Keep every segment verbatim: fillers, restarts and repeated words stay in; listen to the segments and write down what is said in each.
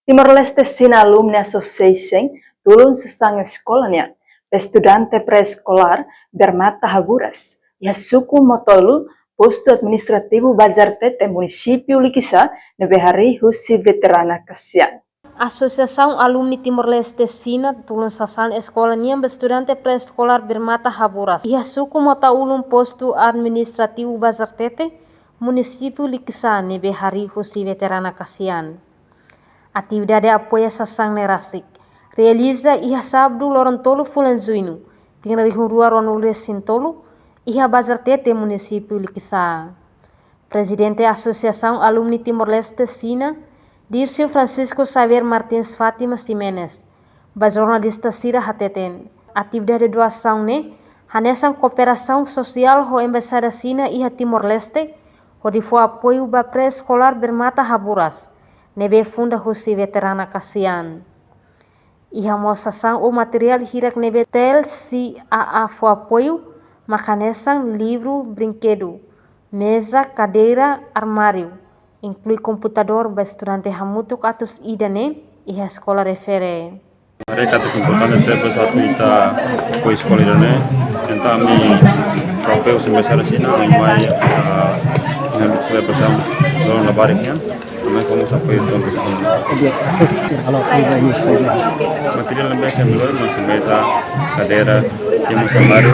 Timor-Leste Xina Alumni Association tulun sasán eskola nian ba estudante pré-eskolár Bermata Haburas, iha suku Mota Ulun, postu administrativu Bazartete, munisípiu Likisá, ne'ebé harii husi veterana Kasian. Asosiasaun Alumni Timor-Leste Xina tulun sasán eskola nian ba estudante pré-eskolár Bermata Haburas, iha suku Mota Ulun, postu administrativu Bazartete, munisípiu Likisá, ne'ebé harii husi veterana Kasian. Atividade apoia sasán ne'e rasik realiza iha sábadu loron tolu fulan Juñu, tinan rihun rua ruanulu-resin-tolu, iha Bazartete, munisípiu Likisá. Prezidente Asosiasaun Alumni Timor-Leste Xina, Dirceu Francisco Xavier Martins Fátima Ximenes, ba jornalista sira hateten, atividade doasaun ne'e hanesan kooperasaun sosiál ho Embaixada Xina iha Timor-Leste, hodi fó apoiu ba pré-eskolár Bermata Haburas, ne'ebé funda husi veterana Kasian. Iha mós sasán ou materiál hirak ne'ebé T L C A A fó apoiu, mak hanesan livru, brinkedu, meza, kadeira, armáriu, inklui komputadór ba estudante hamutuk atus ida ne'e iha eskola refere. Haree katak importante tebes atu ita apoiu eskola ida-ne'e, entaun ami fó apoiu husi Embaixada Xina, ami mai, ah, iha selebrasaun loron labarik nian, ami fó mós apoiu tontu. Oke, akses, halo, apoiu ba eskola. Materiál ne'ebé ke melhor, mas ne'e kadeira, temos armáriu,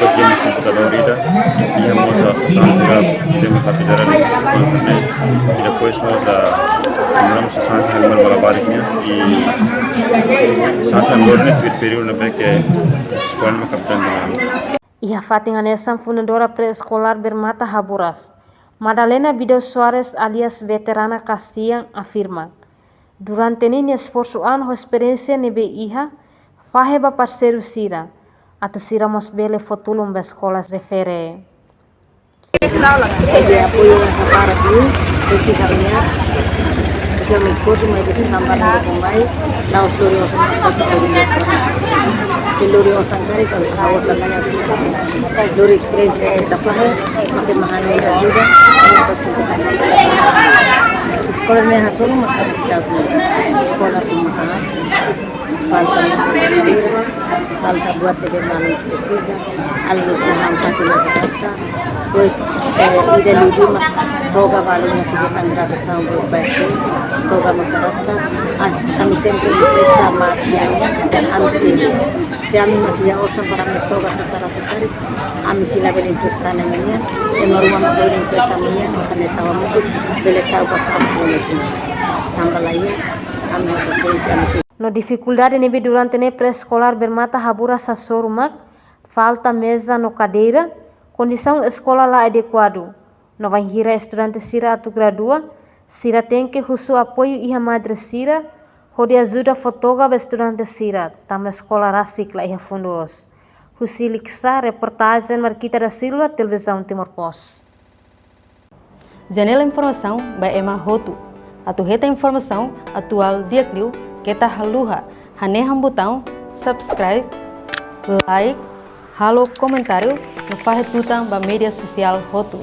depois temos komputadór ida, temos a sasán sira, temos a pedra de internet, e depois nós a, compramos a sasán sira, número malabarik nian, e sasán sira agora ne'e, tuir períodu ne'ebé ke eskola ne'e kapten de ano. Iha fatin hanesan, fundadora pré-eskolár Bermata Haburas, Madalena Bidau Soares alias veterana Kasian, afirma, durante ne'e nia esforsu an ho esperiénsia ne'ebé iha, fahe ba parseiru sira, atu sira mós bele fó tulun ba eskola refere. Ede apoiu yang separa tu, besi kami ya, besi yang esforsu mai besi sambar na kumbai, laos lori osan, osan, osan, osan, lori osan kari, kalau osan banyak, lori esperiénsia ita fahe, makin mahal yang ajuda, ini pasti kita. Eskola ne'e hasoru maka harus dapat eskola tu mahal. Falta, falta buat bebé malu presiza, alus hampa tu la saraska, depois, eh, ida liu mak toga balu mak tiga tangga bersama buat baik tu, toga mós saraska, as, ami sempre empresta mak, ami sini. Se ami mak iha osan para ami toga só saraska karik, ami sei la bele empresta ne'e nian, ema ruma mak bele empresta ne'e nian, osan ne'e tau ami tu, bele tau ba kas bele tu. Tanba laiha, ami mak pasiénsia ami tu. No difikuldade ne'ebé durante ne'e pré-eskolár Bermata Haburas hasoru mak falta meza no kadeira, kondisaun eskola la adekuadu. No bainhira estudante sira atu gradua, sira tenke husu apoiu iha madre sira, hodi ajuda fó toga ba estudante sira, tanba eskola rasik la iha fundus. Husi Likisá, reportajen Marquita da Silva, Televizaun Timor Post. Janela informasaun ba ema hotu. Atu hetan informasaun atuál di'ak liu, keta haluha hanehan butaun subscribe, like, halo komentáriu, no fahe tutan ba média sosiál hotu.